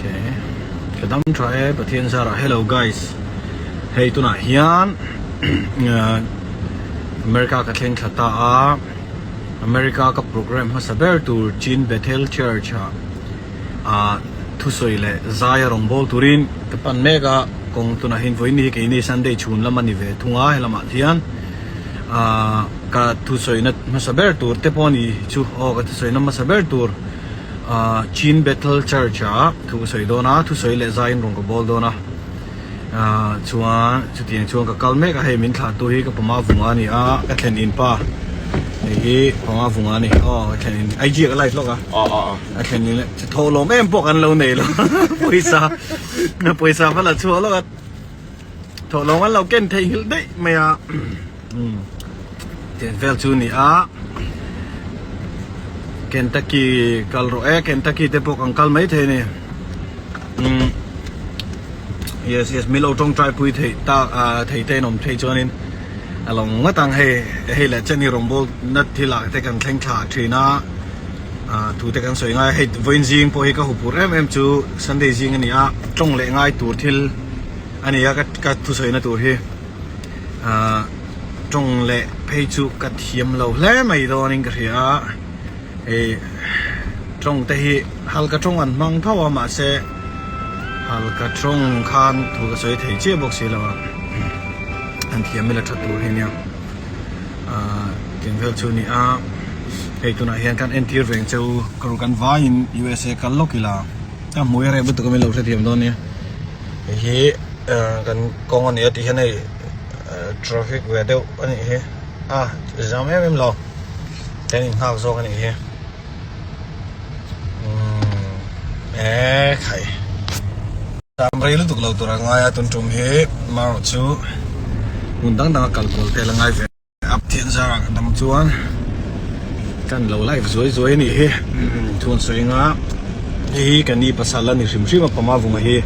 Okay. Ka dam tha e Pathian zarah hello guys. Hei tunah hian America ka thleng thla ta a. America ka program hmasa ber tur Chin Bethel Church ah ah thusawi leh zai a rawn bawl turin ka pan mek a. Kawng tunah hian vawiin hi keini Sunday chhun lam a ni ve thung a helamah hian ah ka thusawina hmasa ber tur te pawh a ni chu aw ka thusawina hmasa ber tur ah Chin Bethel Church ah thu ka sawi dawn a thusawi leh zaiin rawn ka bawl dawn a ah chuan chutiang chuan ka kal mek a hei min thlah tu hi ka pama vunga a ni a ka thlen in pa hei hi pama vunga a ni aw ka thlen in IG ah ka live lawk a a thlen in thawh lawm em pawh kan lo nei lo pawisa pawisa va la chhuah lawk a thawh lawm an lo ken theih nghilh daih mai a. Tiang vel chu ni a Kentucky kal rawh e Kentucky te pawh kan kal mai thei ni umm yes yes milo tawngtai pui theih tak ah thei te in awm thei chuanin a lo ngawt ang hei hei leh chen hi rawngbawl na thil ah te kan thleng thla thin a ah thu te kan sawi ngai a hei vawiin zing pawh hi ka huphurh em em chu Sunday zing a ni a tawng leh ngai tur thil a ni a ka thusawi na tur hi. Ahh tawng leh phei chu ka thiam lo hle mai dawnin ka hria a, hei tawng te hi halka tawng an hmang tho a mahse halka tawng khan thu ka sawi thei chiah bawk si lo a, an thiam ila tha tur hi nia ahh tiang vel chu a ni a, hei tunah hian kan entir veng cheu ka ru kan vaiin USA kal lawk ila a hmui a reh lutuk a min lo hrethiam dawn nia hei hi. Kan kawng a ni a tih hian hei traffic ve deuh a nih hi a zam em em lo kan in nghak zawk a nih hi umm e khai tam rei lutuk lo tur a ngai a tun tum hi marawh chu hmun dang dang a kal kual te la ngai ve. A thian zarah ka dam chuan kan lo live zuai zuai a nih hi thu an sawi anga hei hi ka ni pasal a ni hrim hrim a pama vunga hi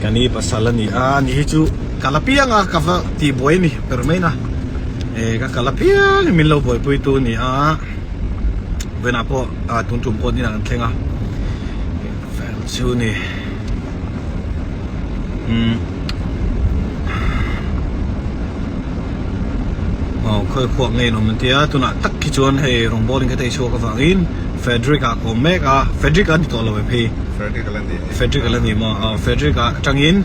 ka ni pasal a ni a ni hi chu ka la piang a ka va tih buai a ni ber mai na eh ka kal apiang in min lo buaipui tu a ni a vawiinah pawh ah tun tum pawh inah kan thleng a chu ni. Umm aw khawi khuak ngei an awm an tia tunah tak khi chuan hei rawngbawl in ka tei chhuak avangin Frederick ah ka awm mek a Frederick a ni tawh lo em hei Frederick a la ni Frederick a la ni maw aw Frederick ah atangin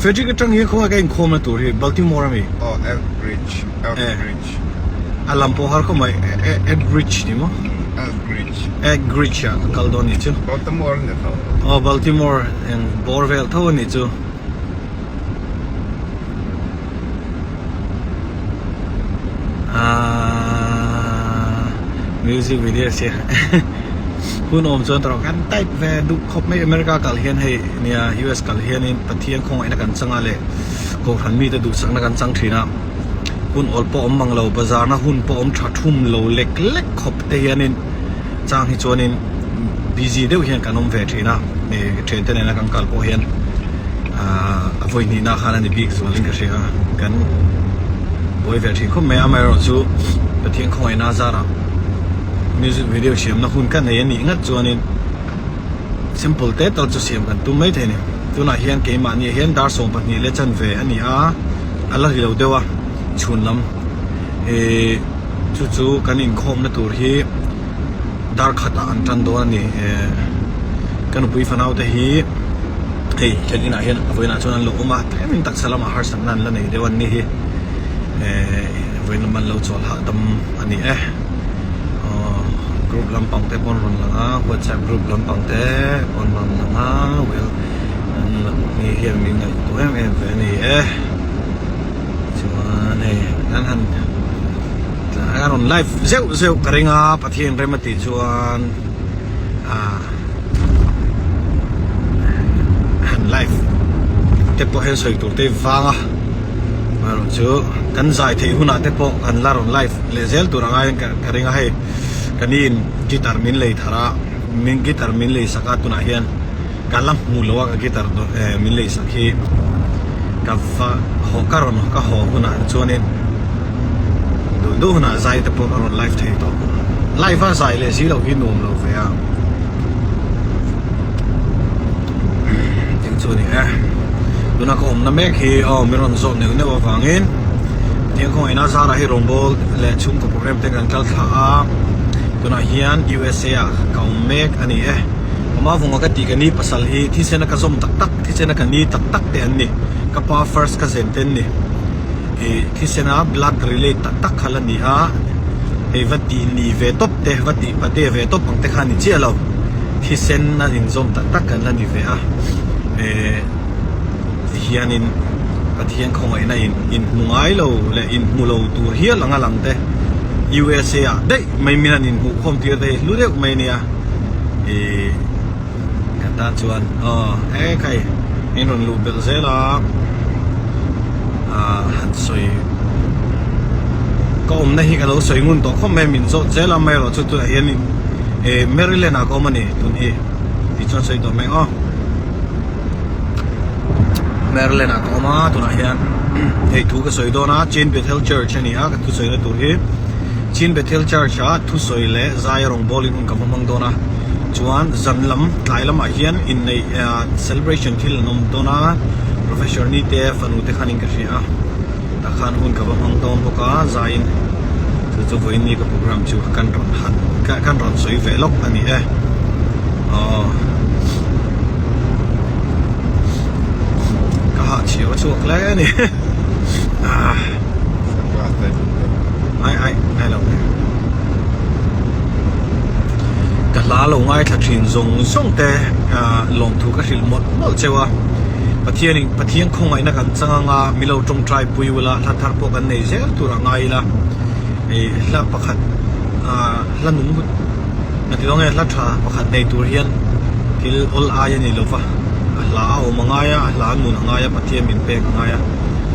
Frederick atangin khawngaih ka inkhawm na tur hi Baltimore ami aw Elk Bridge Elk Bridge a lam pawh har khawp mai Elk Bridge ni maw Elk Bridge Anchorage ah ka kal dawn nih chu. Baltimore a ni tho. Aw Baltimore eng bawr vel tho a nih chu. Aaa music video sia hun awm chuan tawrh kan type ve duh khawp mai America kal hian hei nia US kal hianin Pathian khawngaihna kan chang a leh Kohhran mite duhsakna kan chang thin a. Hun awl pawh awm mang lo, bazarna hun pawh awm tha thum lo lek lek khawp te hianin chang hi chuanin busy deuh hian kan awm ve thin a, ih thiante nena kan kal pawh hian ahh a vawi hnihna khan a ni bik zualin ka hria a, kan buai ve thin khawp mai a, amaherawhchu Pathian khawngaihna zarah music video siamna hun ka nei a nih ngat chuanin. Simple te tal chu siam kan tum mai thei a ni. Tunah hian keimahni ah hian dar 12 leh chanve a ni a, a la ri lo deuh a, chhun lam ih chu chu kan inkhawmna tur hi dar khatah an tan dawn a ni. Eh ka nupui fanau te hi hei thlen inah hian a vawiinah chuan an lo awm a, tlemin taksa lamah harsatna an la nei deuh a ni hi. Eh vawiin lam an lo chawl hahdam a ni e. Aw group lampang te pawh an rawn lang a whatsapp group lampang te pawh an rawn lang a well an ni hian min ngaihtuah em em ve a ni e chuan hei an han a rawn live zeuh zeuh ka ring a Pathian rem a tih chuan ah han live te pawh hian sawi tur te vang a amaherawhchu kan zai theih hunah te pawh kan la rawn live. Leh zel tur anga hian ka ring a hei ka ni in guitar min lei thar a min guitar min lei sak a tunah hian ka la hmu lo a ka guitar eh min lei sak hi ka va haw ka rawn ka haw hunah chuanin duh duh hunah zai te pawh ka rawn live thei tawh live a zai leh si loh hi nuam lo ve a. chu a ni e. Tuna ka awmna mek hi aw min rawn zawh neuh neuh avangin Pathian khawngaihna zarah hi rawngbâwl leh chhungkaw program te kan kal thla a, tunah hian USA ah ka awm mek a ni e. Mama vunga ka tih ka ni pasal hi thisena ka zawm tak tak, thisena ka ni tak tak te an ni. Ka pa first cousin te an ni. Ih thisena blood relate tak tak kha la ni a, hei va tih ni ve tawp te, va tih pate ve tawp ang te kha a ni chiah lo. Thisen a inzawm tak tak kan la ni ve a, eh tihianin Pathian khawngaihna in inhmu ngai lo leh inhmu lo tur hial anga lang te USA ah daih mai min han inhmuh khawm tir te hi hlu deuh mai ania ih kan tan chuan aw e khai in rawn luh belh zel a ah han sawi ka awmna hi ka lo sawi ngun tawh khawp mai min zawt zel a amaherawhchu tunah hianin eh Maryland ah ka awm a ni tun hi tih chuan sawi tawh mai aw Maryland ah ka awm a tunah hian hei thu ka sawi dawn a Chin Bethel Church a ni a ka thusawi na tur hi Chin Bethel Church ah thusawi leh zai rawng bawlin hun ka va hmang dawn a chuan zan lam tlai lamah hian inneih celebration thil an awm dawn a Professor ni te fanu te khanin ka hria a tah khan hun ka va hmang dawn bawk a zaiin chu chu vawiin ni ka program chu kan rawn han kan rawn sawi ve lawk a ni e aw ka hahchhiau a chhuak hle a ni ah ai ai ngai lo ka hla lo ngaithla thin zawng zawng te ah lawmthu ka hrilh mawlh mawlh cheu a Pathianin Pathian khawngaihna kan chang anga milo tawngtai pui ula hla thar pawh kan nei zel tur a ngai ila ih hla pakhat ah hla nung a ti dawn nge hla tha pakhat nei tur hian thil awl ai a ni lo va a hla a awm a ngai a a hla a nun a ngai a Pathian min pek a ngai a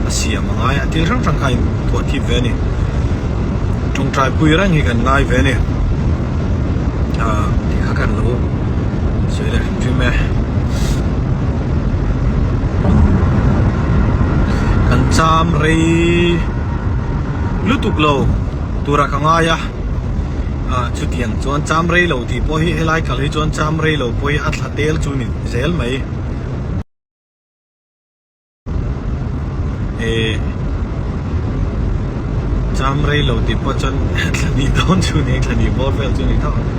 a siam a ngai a thil hrang hrang kha a inthuah thip ve a ni tawngtai pui reng hi kan ngai ve a ni ah tih kha kan lo sawi leh hrim hrim e kan cham rei lutuk lo tura ka ngai a ah chutiang chuan cham rei lo tih pawh hi helai kal hi chuan cham rei lo pawh hi a thla tel chu ni zel mai. Eh cham rei lo tih pawh chuan thla hnih dawn chu ni thla hnih bawr vel chu ni tho ang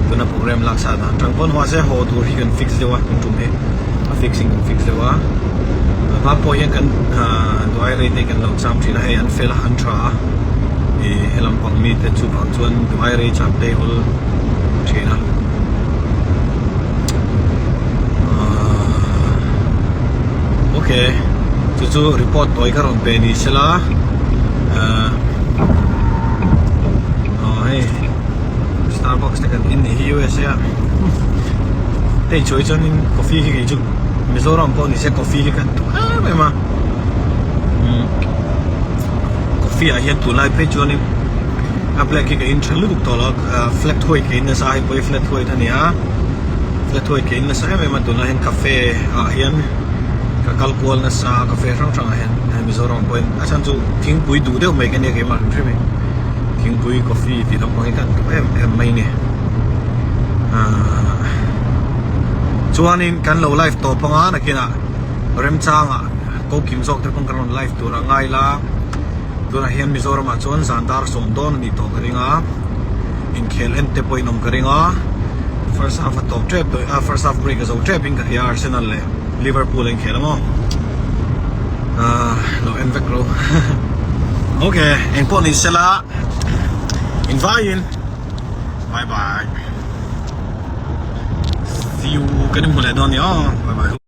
tuna program lak sa dan tang pawn mahse haw tur hi kan fix deuh a tun tum hi a fix in kan fix deuh a a hma pawh hian kan ah duai rei te kan lo cham thin a hei an fel a an tha a ih he lampang mi te chuvang chuan duai rei cham te awl thin a. Ok chu chu report tawi kha rawn pe ni sela ahh aw hei Starbucks te kan in nih hi USA ah hei chuai chuanin coffee hi kei chu Mizoram pawh ni se coffee hi kan duh em em a umm coffee ah hian tunlai phei chuanin a black hi ka in tha lutuk tawh lo a flat white ka in nasa a hei pawh hi flat white a ni a. Flat white ka in nasa em em a tunah hian cafe ah hian ka kal kual nasa a cafe hrang hrang ah hian hei Mizoram ah pawhin a chhan chu thingpui duh deuh mai ka nia keimah hrim hrim hi thingpui coffee tih lampang hi ka duh em em mai a ni ahh chuanin kan lo live tawp anga nakinah remchangah ko kim zawk te pawn kan rawn live tur a ngai la tunah hian Mizoram ah chuan zan dar sawm dawn a nih tawh ka ring a. Inkhel en te pawhin awm ka ring a, first half a tawp tep tawh a, first half break a zo tep in ka hria Arsenal leh Liverpool a inkhel ang aw. Ahh lo en vek ro. Ok, engpawh ni sela invaiin bye bye. See you kan inhmu leh dawn a ni aw bye bye.